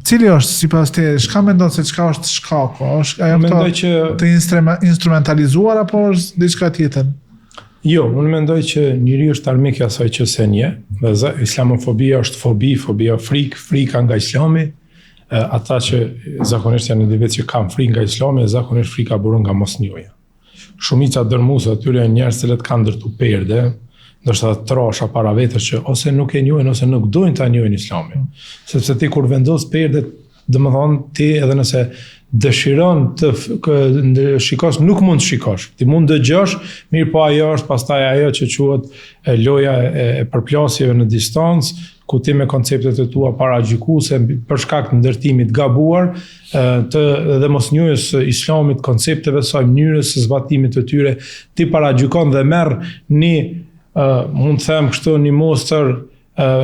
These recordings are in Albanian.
Cili është sipas teje, çka mendon se çka është shkaku? Është ajo këto Mendoj që të instrumentalizuar apo është diçka tjetër? Jo, unë mendoj që njeriu është armik i asaj që s'e njeh, dhe islamofobia është fobi, fobia frikë, frika nga islami. Ata që zakonisht janë individë që kanë frikë nga islami, zakonisht frika buron nga mosnjohja. Shumica dërmuese atyre janë njerëz të cilët kanë ndërtu perde, ndoshta të trasha para vetes që ose nuk e njohin ose nuk dojnë ta njohin islamin. Sepse ti kur vendos perde, domethonë ti edhe nëse dëshiron të shikosh, nuk mund të shikosh. Ti mund të dëgjosh, mirëpo ajo është pastaj ajo që quhet loja e përplasjeve në distancë, ku ti me konceptet e tua paragjykuese për shkak të ndërtimit gabuar të dhe mosnjohjes së islamit, koncepteve saj, mënyrës së zbatimit të tyre, ti paragjykon dhe merr një mund të them kështu një mostër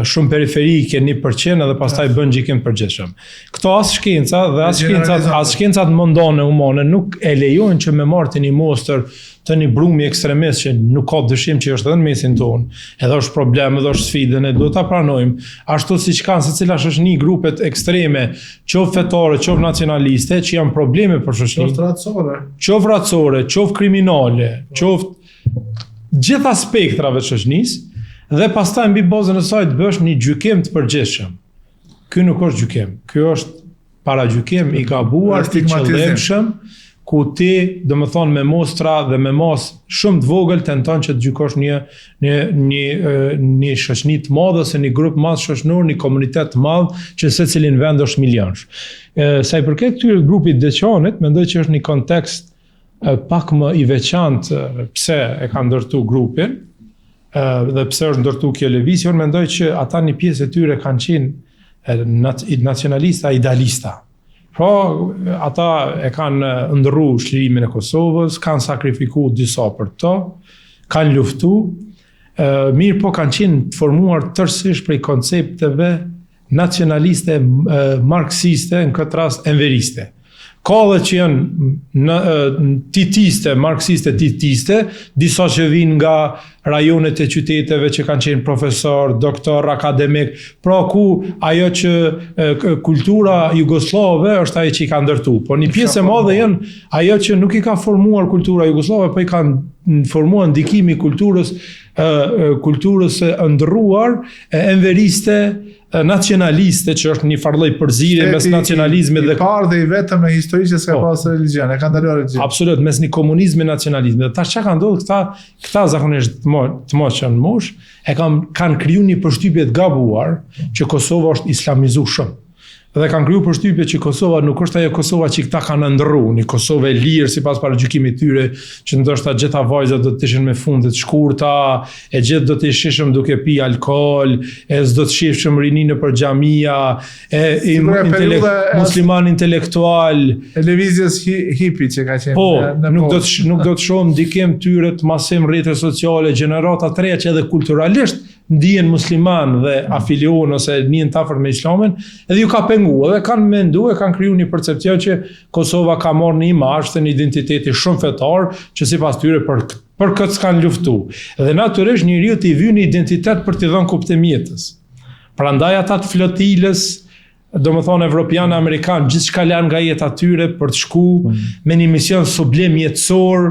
shumë periferike, 1% edhe pastaj bën gjykim të përgjithshëm. Këto as shkenca dhe as shkencat, as shkencat mondane humane nuk e lejojnë që me marrë ti një mostër të një brumi ekstremist që nuk ka dyshim që është edhe në mesin tonë, edhe është problem, edhe është sfidë, ne duhet ta pranojmë, ashtu siç kanë secila shoqni grupet ekstreme, qoftë fetare, qoftë nacionaliste, që janë probleme për shoqërinë. Qoftë racore. Qoftë racore, qoftë kriminale, qoftë gjitha spektrave të shoqërisë dhe pastaj mbi bazën e saj të bësh një gjykim të përgjithshëm. Ky nuk është gjykim, ky është paragjykim i gabuar, i qëllimshëm, ku ti, domethonë, me mostra dhe me masë shumë të vogël tenton që të gjykosh një një një një shoqni të madhe ose një grup madh shoqnor, një komunitet të madh që secili në vend është milionsh. Sa i përket këtyre grupit Deçanit, mendoj që është një kontekst pak më i veçantë pse e kanë ndërtu grupin dhe pse është ndërtu kjo lëvizje, unë mendoj që ata një pjesë e tyre kanë qenë nacionalista idealista. Pra, ata e kanë ëndërru çlirimin e Kosovës, kanë sakrifiku disa për to, kanë luftu, mirëpo kanë qenë të formuar tërësisht prej koncepteve nacionaliste marksiste, në këtë rast enveriste. Ka dhe që janë në, titiste, marksiste, titiste, disa që vijnë nga rajonet e qyteteve që kanë qenë profesor, doktor, akademik, pra ku ajo që kultura jugosllave është ajo që i ka ndërtu. Po një pjesë e madhe janë ajo që nuk i ka formuar kultura jugosllave, po i ka formuar ndikimi i kulturës kulturës së ëndërruar, enveriste, nacionaliste që është një farë lloj përzierje mes nacionalizmit dhe i parë dhe i vetëm në histori që s'ka po. pasur religjion, e ka ndaluar religjion. Absolut, mes një komunizmi e nacionalizmi. Dhe tash çka ka ndodhur këta, këta zakonisht të mo, të moçëm në moshë, e kanë kanë kriju një përshtypje të gabuar që Kosova është islamizu shumë. Dhe kanë kriju përshtypje që Kosova nuk është ajo Kosova që këta kanë ëndërru, një Kosovë e lirë sipas paragjykimit tyre, që ndoshta gjitha vajzat do të ishin me funde të shkurta, e gjithë do të ishishëm duke pi alkool, e s'do të shifshëm rini nëpër xhamia, e, e intelek, musliman intelektual. E lëvizjes hi, hippie që ka qenë po, në, në nuk do të nuk do të shohim ndikim tyre të masiv në rrjete sociale, gjenerata të reja që edhe kulturalisht ndihen musliman dhe afiliohen ose ndihen të afërt me islamin, edhe ju ka pengu, edhe kanë mendu e kanë kriju një percepcion që Kosova ka marrë një imazh të një identiteti shumë fetar, që sipas tyre për për këtë s'kanë luftu. Dhe natyrisht njeriut i vyn një identitet për t'i dhënë kuptim jetës. Prandaj ata të flotilës domethonë evropian, amerikan, gjithçka lanë nga jeta tyre për të shku mm. me një mision sublim jetësor,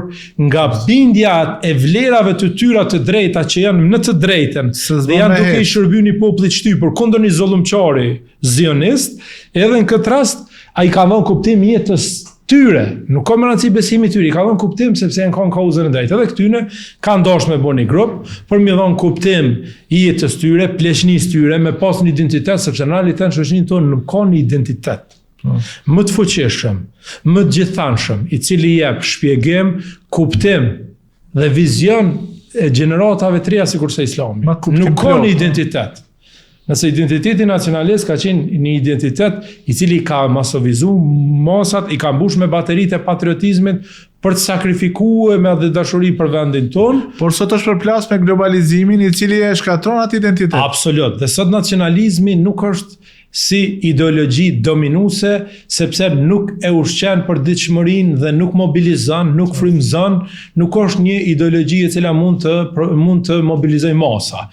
nga bindja e vlerave të tyra të drejta që janë në të drejtën, dhe janë duke i shërby një populli të shtypur, kundër një zullumqari zionist, edhe në këtë rast, ai ka dhënë kuptim jetës tyre, nuk ka më rëndësi besimi tyre, i ka dhënë kuptim sepse janë kanë kauzën e drejtë. Edhe këtyne kanë dashur me bo një grup për me dhënë kuptim jetës tyre, pleqnisë tyre, me pas një identitet sepse në realitet në shoqërinë tonë nuk ka një identitet. Po. Më të fuqishëm, më të gjithanshëm, i cili jep shpjegim, kuptim dhe vizion e gjeneratave të reja sikurse Islami. Nuk ka një identitet. Nëse identiteti nacionalist ka qenë një identitet i cili ka masovizu masat, i ka mbush me bateritë e patriotizmit për të sakrifikuar me atë dashuri për vendin tonë. Por sot është përplas me globalizimin i cili e shkatërron atë identitet. Absolut. Dhe sot nacionalizmi nuk është si ideologji dominuese, sepse nuk e ushqen përditshmërinë dhe nuk mobilizon, nuk frymëzon, nuk është një ideologji e cila mund të mund të mobilizojë masa.